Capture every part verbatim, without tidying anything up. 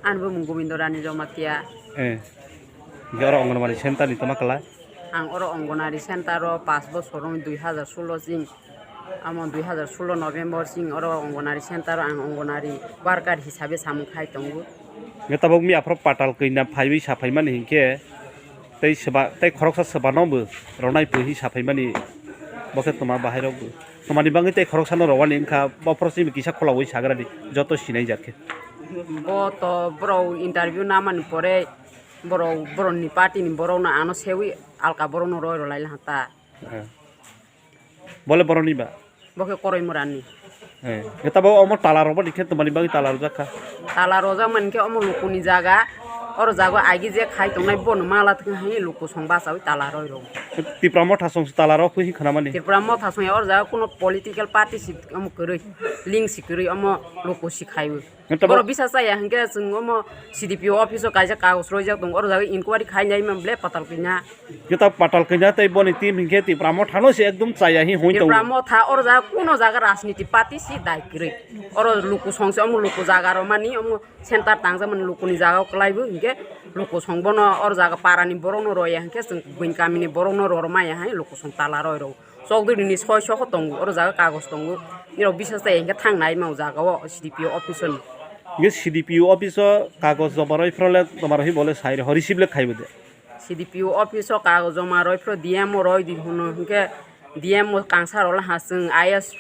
Ani bumung Gobindo Rani Jamatia. Eh. Hingke oro Anganwadi center ni toma kala? Ang oro Anganwadi center o pash bosor wng dui hazar solo jing. Amo dui hazar solo November jing oro Anganwadi center o ang Anganwadi worker hisabe samung khai tongo. Hingke tabok mi aphro patal kanya phaiwi sa phaimani hingke tei seba-, tei khoroksa sebano bo ronai pui hi sa phaimani bo khe toma bahai rok bo. Tomani bagwi tei khoroksano rowani wngkha, bo phoro simi kisa kholaui sagradi, joto sinai jak khe. Bo to borok interview namani pore borok, borokni party ni borokno ano sewi alka borokno roi rwlai laha ta. Eh. Bole borokni ba? Bo khe Koroi Murani. Eh. Khe tabo omo tala rok boni khe tomani bagwi tala rwjak kha? Tala rwjak mani khe omo lukuni jaga. Oro jaga agi je khai tongnai bono mala thwng hai luku song bachawi tala roi rw. Tipra Motha song tala rok phui khna mani? Tipra Motha song ya oro jaga kuno political party si omo kwrwi, link si kwrwi omo luku si khaiwi. Nang tabo- Borok bisa chaya hingke chwng omo C D P O office o kaisa kagoj roijak tongo, oro jaga inquiry khainai man ble patal kanya. Kita patal kanya tei boni team hingke Tipra Motha no se ekdom chaya hi hoi tongo. Tipra Motha oro jaga kuno jaga rajniti party si dai kwrwi. Oro luku song se omo luku jaga romani omo center tangjakmani lukuni jaga o kwlaibo hingke luku song bono oro jaga parani borok no roya hingke chwng buini kamini borok no rormaya hai luku song tala roi rw. Chokdwini soi soko tongo, oro jaga kagoj tongo. Nirok bisas tai hingke thang nai ma o jaga o C D P O office o ni. Hingke C D P O office o kagoj joma roi phro le, joma roi phro le sai rw, receive le khaibo de. C D P O office o kagoj joma roi phro D M o roi di hwno, hingke D M o kangsa rok le ha chwng I S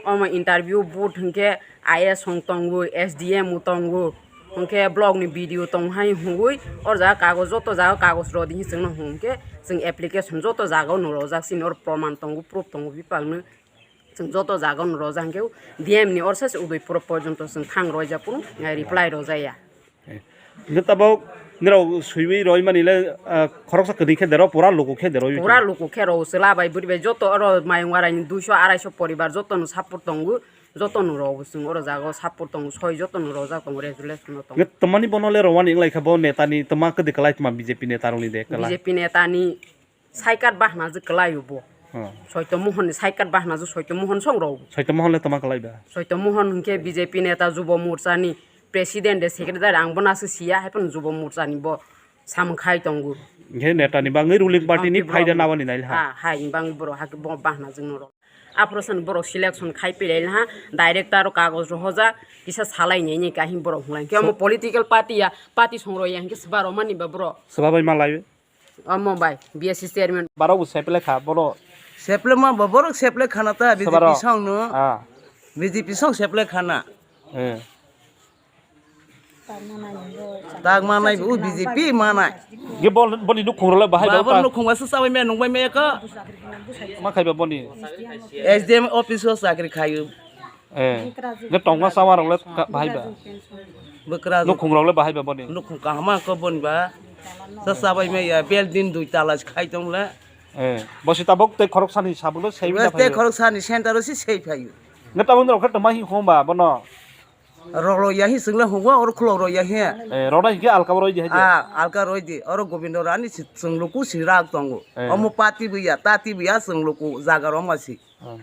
omo interview board hingke I S hong tongo, S D M o tongo. Hwnkhe block ni B D O tong hai hwnwi, o jaga kagoj, joto jaga kagoj rw di hwnwi chwngno hwnkhe chwng application joto jaga o no rojak, chini oro proman tongo, proof tongo, bipang no chwng joto jaga o no rojak, hwnkhe D M ni orsa se Udaipur porjonto chwng thang rwjak, kunu reply rwjaya. Hwnkhe tabok nirok swiwi roimani le, ah, khoroksa kwrwi khe dero, pura luku khe dero. Pura luku khe rw, chwla bai bwrwi bai joto oro Mayung Arai ni duiso araiso poribar joto no support tongo. Jotono rw bo chwng oro jaga o support tongo, soi jotono rojak tongo, resolution no tongo. Nge twmani bono le rwani wng lai kha, bo neta ni twma kwdwi kwlai, twma B J P neta rok ni de kwlai? B J P neta ni side card bahna je kwlai o bo. Hmm. Soito Mohon ni side card bahna je Soito Mohon song rw bo. Soito Mohon le twma kwlai ba? Soito Mohon hwnkhe B J P neta Jubo Morcha ni president de secretary, ang bono aswk siya, hai phano Jubo Morcha ni bo samung khai tongo. Hwnkhe neta ni bangwi ruling party ni phaida nabani nai ha? Ha, hai bang borok hake bo bahna jwng norok. Aphro sani borok selection khai pilai ha, director o kagoj rohoja, kisa salai nai nai kahi borok hwnlai. Hwnkhe omo political party ya, party song rw ya, hwnkhe swba rw mani ba borok. Swba bai ma lai? Omo bai, B S C chairman. Barok bo seple kha borok. Seple ma ba borok seple khana ta, swba B J P rw song no. Ah. B J P song seple khana. Eh. Tak manai bo B J P manai. Ge bol, boni nukhung role bahai ba. Baba nukhung ba sa sabai me nungbai me ka. Ma khai ba boni? S D M office o chakri khayu. Eh. Ge tongma sama role bahai ba. Bukra nukhung role bahai ba boni? Nukhung kahama ko boni ba. Sa sabai me ya building dui tala khai tong le. Eh. Bosi tabok te khorok sani sabuk le sei. Te khorok sani center o si sei phayu. Ge tabok rok khe tongma hi hom ba bono. Rolo yahi singla hungwa or khulo ro yahi. Eh, rona hingke alka roi di hai de. Ah, alka roi di. Oro Gobindo Rani si singluku si rak tongo. Eh. Omo pati buya, tati buya singluku jaga roma si. Hmm.